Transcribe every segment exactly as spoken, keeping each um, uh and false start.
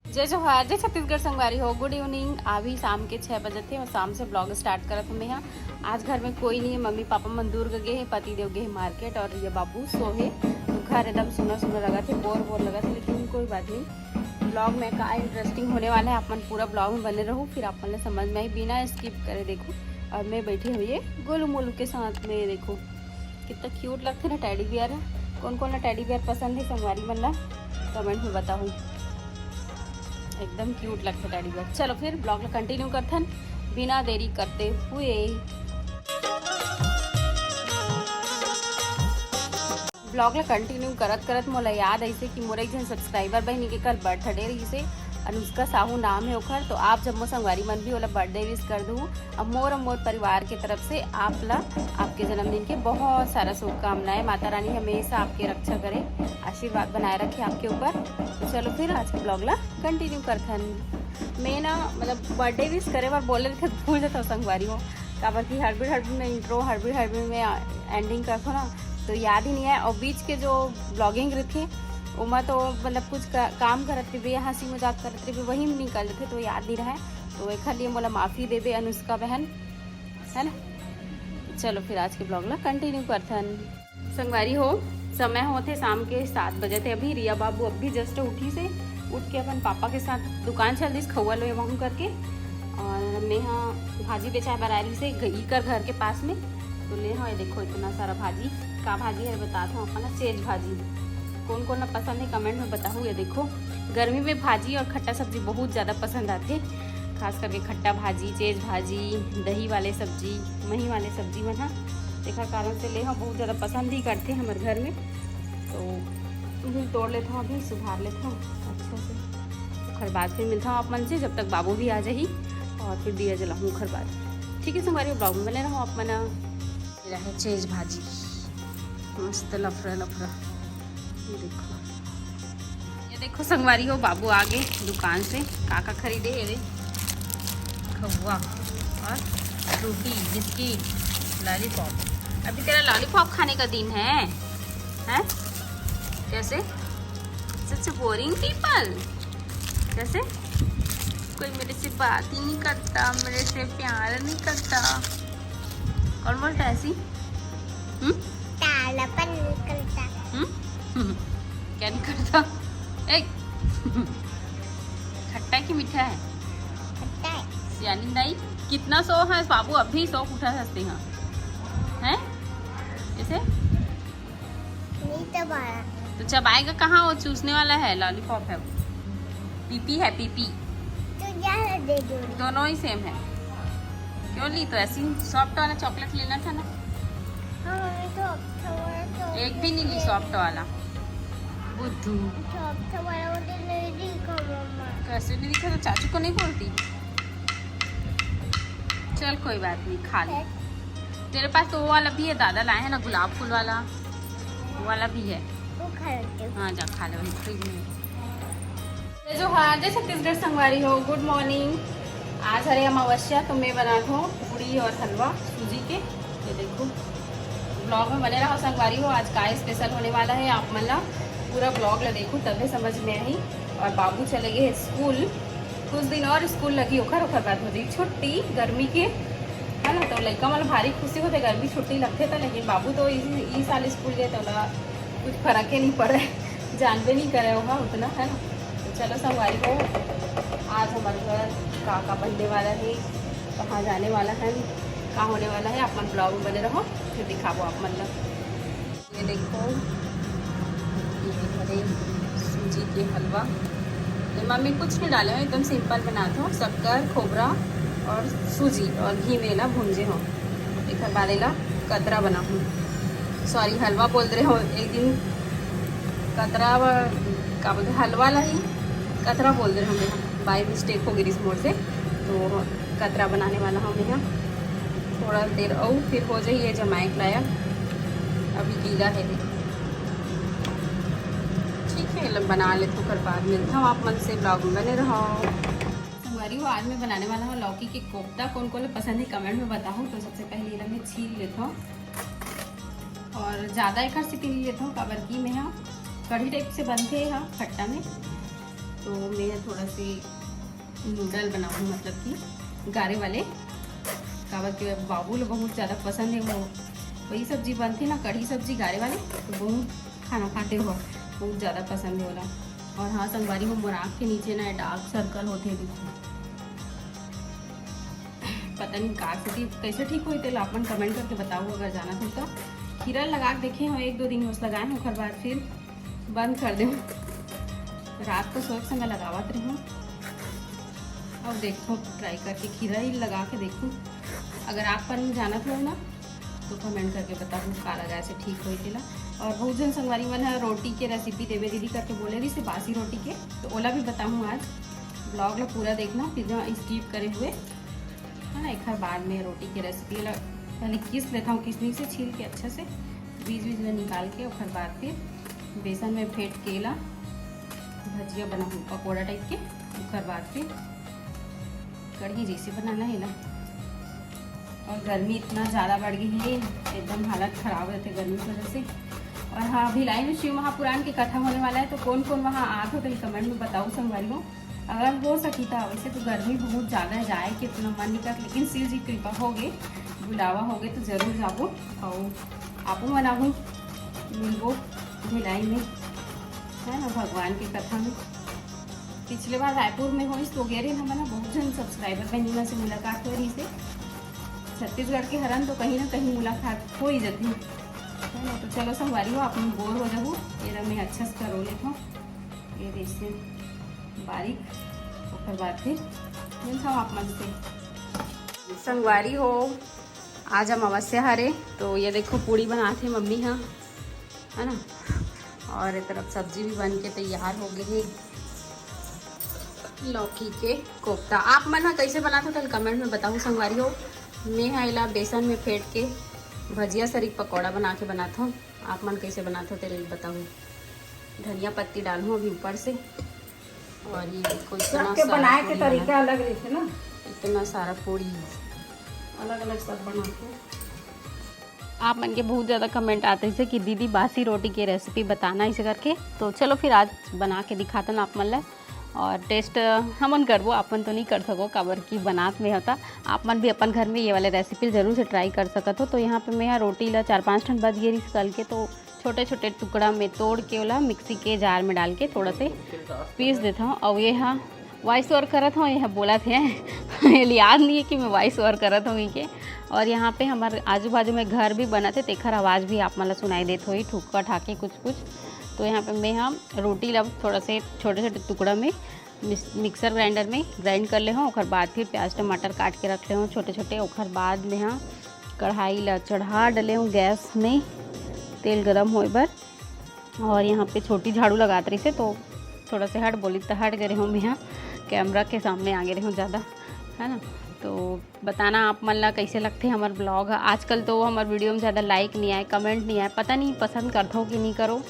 जय जोहार, जय छत्तीसगढ़ संगवारी हो। गुड इवनिंग। अभी शाम के छः बजे थे और शाम से ब्लॉग स्टार्ट करत हूँ मैं यहाँ। आज घर में कोई नहीं है, मम्मी पापा मन दुर्ग गए हैं, पति देव गए हैं मार्केट और ये बाबू सो है। तो घर एकदम सुना सुना लगा थे, बोर बोर लगा थे, लेकिन कोई बात नहीं। ब्लॉग में का इंटरेस्टिंग होने वाला है, आप मन पूरा ब्लॉग में बने रहो, फिर आप मन ला समझ में आई, बिना स्किप करे देखो। और मैं बैठी हुई है गोलू मोलू के साथ में, देखो कितना क्यूट लगथे ना टेडी बियर। कौन कौन ला टेडी बियर पसंद है संगवारी मन ला कमेंट में बताहू, एकदम क्यूट लगथे टेडी बियर। चलो फिर ब्लॉग ला कंटिन्यू करथन बिना देरी करते हुए। ब्लॉग ला कंटिन्यू करत करत मोला याद आइसे कि मोर एक झन सब्सक्राइबर बहिनी के कल बर्थडे रहिसे, अनुष्का साहू नाम है ओखर। तो आप जम्मो संगवारी मन भी ओला बर्थडे विश कर दू। अब मोर और मोर परिवार के तरफ से आप ला आपके जन्मदिन के बहुत सारा शुभकामनाएं। माता रानी हमेशा आपके रक्षा करे, आशीर्वाद बनाए रखे आपके ऊपर। तो चलो फिर आज के ब्लॉग ला कंटिन्यू करथन। मैं ना मतलब बर्थडे विश करे बर बोले रहिथे, भूल जाता संगवारी हो, काबर कि हड़बड़ हड़बड़ में इंट्रो, हड़बड़ हड़बड़ में एंडिंग करथो ना, तो याद ही नहीं है। और बीच के जो ब्लॉगिंग रहिथे ओमा तो मतलब कुछ का, काम करत रहिबे या हंसी मजाक करत रहिबे, वही में निकल जाथे, तो याद नहीं रहे। तो एखर लिए मोला माफी दे दे अनुष्का बहन, है ना। चलो फिर आज के ब्लॉग ला कंटिन्यू करथन। संगवारी हो, समय होथे शाम के सात बजे थे। अभी रिया बाबू अभी जस्ट उठी से, उठ के अपन पापा के साथ दुकान चल दिस, खउआ लोए वहूँ करके। और मैं हाँ भाजी बेचाए बर आ रही से गई कर घर के पास में। तो ले हाँ, ये देखो इतना सारा भाजी। का भाजी है बताता हूँ अपन, चेज भाजी। कौन कौन ला पसंद है कमेंट में बताहू। ये देखो, गर्मी में भाजी और खट्टा सब्जी बहुत ज़्यादा पसंद आथे, खास करके खट्टा भाजी, चेज भाजी, दही वाले सब्जी, मही वाले सब्जी मन ह। तेखर कारण से ले हाँ बहुत ज़्यादा पसंद ही करथे हमर घर में। तो उही तोड़ लेथों, अभी सुधार लेथों अच्छा से। ओखर बाद फिर मिलथों आप मन से, जब तक बाबू भी आ जाही और फिर दिया जलाहूँ ओखर बाद। ठीक है संगवारी, ब्लॉग में बने रहो आप मन। ये रहे चेज भाजी, मस्त लफरा लफरा। ये देखो, ये देखो संगवारी हो, बाबू आ गए दुकान से। का का खरीदे? ये दे, खउआ और फ्रूटी, बिस्किट, लॉलीपॉप। अभी तेरा लॉलीपॉप खाने का दिन है, हैं? कैसे? सच बोरिंग पीपल। कैसे? कोई मेरे से बात ही नहीं करता, मेरे से प्यार नहीं करता। कौन बोलता है ऐसी? हम्म? तालापन निकलता। हम्म? क्या नहीं करता? ए, खट्टा है कि मीठा है? खट्टा है। सियानी दाई, कितना सो है बाबू, अभी सो उठा हंसते हैं, हैं? कैसे? नहीं चबाना। तो चबाएगा कहाँ, वो चूसने वाला है, लॉलीपॉप है वो। पीपी है, पीपी। तो क्या है, दे दो। दोनों ही सेम है। क्यों ली? तो ऐसी सॉफ्ट वाला चॉकलेट लेना था ना। हाँ, मम्मी, तो अच्छा वाला तो एक भी नहीं ली सॉफ्ट वाला। बुद्धू। अच्छा, अच्छा वाला मुझे नहीं दिखा, मम्मा। कैसे नहीं दिखा? तो चाचू को नहीं बोलती। चल कोई बात नहीं, खा ले। तेरे पास तो वो वाला भी है, दादा लाए हैं ना गुलाब फूल वाला, वो वाला भी है। वो खा लेते हो। हाँ, जा खा ले वही फ्रिज में। जय जोहार, जय छत्तीसगढ़ संगवारी हो, गुड मॉर्निंग। आज हरे अमावस्या, तो मैं बनात हूँ पूड़ी और हलवा सूजी के। ये देखो, ब्लॉग में बने रहो संगवारी हो, आज का स्पेशल होने वाला है, आप मन ला पूरा ब्लॉग ला देखो तबे समझ में आही। और बाबू चले गए स्कूल, कुछ दिन और स्कूल लगी, ओखर ओखर बाद हो जाई छुट्टी गर्मी के, है ना। तो लइका मन भारी खुशी होते, गर्मी छुट्टी लगथे त, लेकिन बाबू तो ई, ई साल स्कूल गए तो ओला कुछ फर्क ही नहीं पड़े, जानबे नहीं करे ओहा उतना, है ना। तो चलो संगवारी हो, आज हमारे घर का का बनने वाला है, कहाँ जाने वाला है, का होने वाला है, आप मन ब्लॉग में बने रहो, फिर दिखाबो आप मन ला। ये देखो, ये हरे सूजी के हलवा। एमा मैं कुछ नहीं डाले हूँ, एकदम सिंपल बनात हूँ। शक्कर, खोबरा और सूजी और घी में एला भूंजे हूँ। एकर बाद एला कतरा बना हूँ, सॉरी, हलवा बोल रहे हो। एक दिन कतरा व-, का बोलते, हलवा ला ही कतरा बोल रहे हो, मैं बाय मिस्टेक हो गई इस मोड़ से। तो कतरा बनाने वाला हूँ मैं यहाँ। थोड़ा देर और फिर हो जाइए जमाए के लायक, अभी गीला है। ठीक है, लब बना लेते, ओकर बाद मिलता हूँ आप मन से, ब्लॉग में बने रहो। संगवारी हो, आज मैं बनाने वाला हूँ लौकी के कोफ्ता। कौन कौन पसंद है कमेंट में बताओ। तो सबसे पहले एला मैं छील लेता हूँ और ज़्यादा एकर सीटी ले लेता हूँ, काबर की मैं यहाँ कढ़ी टाइप से बनते हैं यहाँ खट्टा में। तो मैं थोड़ा से नूडल बनाहूँ, मतलब कि गारे वाले, काबर के बाबू ला बहुत ज़्यादा पसंद हे। वो वही सब्जी बनथे ना, कढ़ी सब्जी गारे वाले, तो बहुत खाना खाथे वो, बहुत ज़्यादा पसंद हे ओला। और हाँ संगवारी हो, मोर आँख के नीचे ना डार्क सर्कल होथे, देखो पता नहीं का सेती, कैसे ठीक होई तेला आप मन कमेंट करके बताओ अगर जानत हो तो। खीरा लगा के देखे हो, एक दो दिन बस लगाए हो, ओकर बाद फिर बंद कर दे। रात को सोए के संग लगावत रही हूँ। अब देखो, ट्राई करके खीरा ही लगा के देखूँ, अगर आप मन जानत हो ना तो कमेंट करके बताओ का लगा से ठीक होई तेला। और बहुत जन संगवारी मन ह रोटी के रेसिपी देवे दीदी करके बोले रहिस हे बासी रोटी के, तो ओला भी बताऊँ आज। ब्लॉग ला पूरा देखना बिना स्किप करे हुए, है ना। एक बार बाद में रोटी के रेसिपी ला पहले किस लेता हूँ, किसनी से छील के अच्छा से बीज बीज ला निकाल के, ओकर बाद फिर बेसन में फेंट के ला भजिया बनाहूँ पकौड़ा टाइप के, ओकर बाद फिर कढ़ी जैसे बनाना है ना। और गर्मी इतना ज़्यादा बढ़ गई है, एकदम हालत ख़राब रहते गर्मी की वजह से। और हाँ, भिलाई में शिव महापुराण के कथा होने वाला है, तो कौन कौन वहाँ आत हो तो कमेंट में बताओ संगवारी हो। अगर हो सकी था, वैसे तो गर्मी बहुत ज़्यादा है, जाए के इतना मन नहीं कर, लेकिन शिव जी कृपा हो गए, बुलावा हो गए तो जरूर जाबो। और आपू मन आहू, मिलबो भिलाई में, है ना, भगवान के कथा में। पिछले बार रायपुर में होइस तो गे रहे हमन, बहुत जन सब्सक्राइबर बहनी मन से मुलाकात हो रही से। छत्तीसगढ़ के हरन तो कहीं ना कहीं मुलाकात हो ही जाती है ना। तो चलो संगवारी हो, आप मन बोर हो जाहू, ये रहा मैं अच्छा से करो लेता हूँ ये जैसे बारीक, ओकर बाद फिर मिलता हूँ आप मन से। संगवारी हो, आज अमावस्या हरे, तो ये देखो पूड़ी बनात हे मम्मी हा, है ना। और ये तरफ सब्जी भी बन के तैयार हो गई है, लौकी के कोफ्ता। आप मन हा कैसे बनात हो, तेला कमेंट में बताओ संगवारी हो। मैं हा एला बेसन में फेंट के भजिया सरीक पकौड़ा बना के बनात हूँ। आप मन कैसे बनात हो, तेला भी बताओ। धनिया पत्ती डालूँ अभी ऊपर से। और ये देखो, इतना सबके सारा बनाए के पूड़ी तरीका बना, अलग रहते ना। इतना सारा पूड़ी, अलग अलग सब बनाते। आप मन के बहुत ज़्यादा कमेंट आते हैं कि दीदी बासी रोटी के रेसिपी बताना इसे करके। तो चलो फिर आज बना के दिखाता ना आप मन ला। और टेस्ट हमन करबो, आप मन तो नहीं कर सको, काबर कि बनात में होता। आप मन भी अपन घर में ये वाले रेसिपी जरूर से ट्राई कर सकत हो। तो यहाँ पे मैं यहाँ रोटी ला चार पाँच ठन बच गए रहिस कल के, तो छोटे छोटे टुकड़ा में तोड़ के ओला मिक्सी के जार में डाल के थोड़ा से पीस देता हूँ। और ये हाँ वॉइस ओवर करत हूँ, ये बोलत हे, ये याद नहीं है कि मैं वॉइस ओवर करत हूँ के। और यहाँ पे हमारे आजू बाजू में घर भी बनत हे, तेखर आवाज़ भी आप मन ला सुनाई देत होही, ठुक्का ठाके कुछ कुछ। तो यहाँ पे मैं हम रोटी ला थोड़ा से छोटे छोटे टुकड़ा में मिक्स-, मिक्सर ग्राइंडर में ग्राइंड कर ले हूँ। ओकर बाद फिर प्याज टमाटर काट के रख ले हूँ छोटे छोटे। ओकर बाद में हाँ कढ़ाई ला चढ़ा डले हूँ गैस में, तेल गरम होए बर। और यहाँ पे छोटी झाड़ू लगात रही से, तो थोड़ा से हट बोली तो हट गए हूँ मैं, यहाँ कैमरा के सामने आ गए हूँ ज़्यादा, है ना। तो बताना आप मन ला कैसे लगते हमारे ब्लॉग। आजकल तो हमारे वीडियो में ज़्यादा लाइक नहीं आए, कमेंट नहीं आए, पता नहीं पसंद करते हो कि नहीं करो,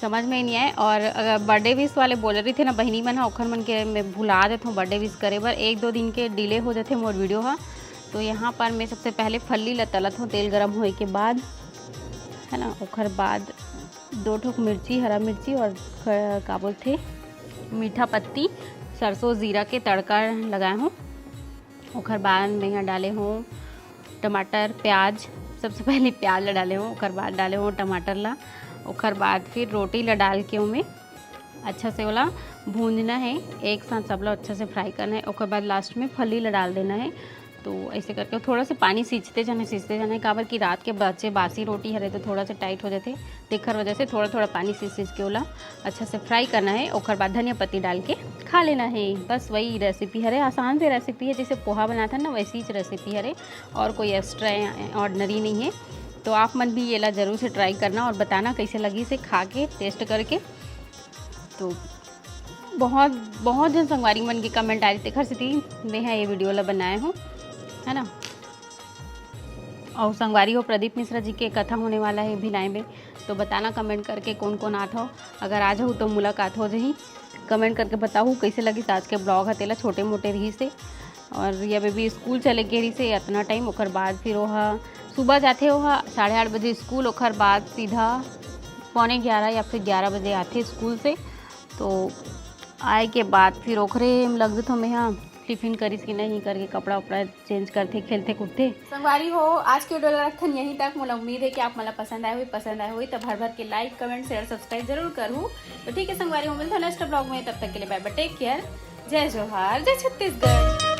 समझ में ही नहीं आए। और अगर बर्थडे विश वाले बोल रही थे ना बहनी मन हा, ओखर मन के मैं भुला देत हूँ बर्थडे विश करे बर, एक दो दिन के डिले हो जाते मोर वीडियो हा। तो यहाँ पर मैं सबसे पहले फल्ली ला तलत हूँ तेल गरम होए के बाद, है ना। ओखर बाद दो ठोक मिर्ची, हरा मिर्ची और ख-, का बोलथे, मीठा पत्ती, सरसों जीरा के तड़का लगाए हूँ। ओखर बाद मैं यहाँ डाले हूँ टमाटर, प्याज। सबसे पहले प्याज ला डाले हूँ, ओखर बाद डाले हूँ टमाटर ला, ओखर बाद फिर रोटी ला डाल के ओमे अच्छा से ओला भूंजना है, एक साथ सबला अच्छा से फ्राई करना है। ओकर बाद लास्ट में फली ला डाल देना है। तो ऐसे करके थोड़ा सा पानी सींचते जाना, सींचते जाना है, काबर कि रात के बचे बासी रोटी हरे तो थोड़ा सा टाइट हो जाते, तेखर वजह से थोड़ा थोड़ा पानी सींच सींच के ओला अच्छा से फ्राई करना है। ओकर बाद धनिया पत्ती डाल के खा लेना है। बस वही रेसिपी हरे, आसान से रेसिपी है, जैसे पोहा बनाता ना वैसी ही रेसिपी हरे, और कोई एक्स्ट्रा ऑर्डिनरी नहीं है। तो आप मन भी ये ला जरूर से ट्राई करना और बताना कैसे लगी इसे खा के, टेस्ट करके। तो बहुत बहुत जन संगवारी मन के कमेंट आए, तेखर सेती मैं हा ये वीडियो ला बनाए हूँ, है ना। और संगवारी हो, प्रदीप मिश्रा जी के कथा होने वाला है भिलाई में, तो बताना कमेंट करके कौन कौन आत हो। अगर आ जाहू तो मुलाकात हो जाही। कमेंट करके बताहू कैसे लगिस आज के ब्लॉग ह, तेला छोटे मोटे रहिस हे। और ये बेबी स्कूल चले गे रहिस हे इतना टाइम, ओकर बाद फिर ओहा सुबह जाथे, ओहा साढ़े आठ बजे स्कूल, ओकर बाद सीधा पौने ग्यारह या फिर ग्यारह बजे आथे स्कूल से। तो आए के बाद फिर ओखरे में लग जथो मैं हा, टिफिन करिस कि नहीं करके, कपड़ा उपड़ा चेंज करथे, खेलथे कूदथे। संगवारी हो, आज के वीडियो ला रखथन यहीं तक। मोला उम्मीद है कि आप मन ला पसंद आए होही, पसंद आए होही तो भर भर के लाइक, कमेंट, शेयर, सब्सक्राइब जरूर करहू। तो ठीक है संगवारी हो, मिलथन नेक्स्ट ब्लॉग में। तब तक के लिए बाय बाय, टेक केयर, जय जोहार, जय छत्तीसगढ़।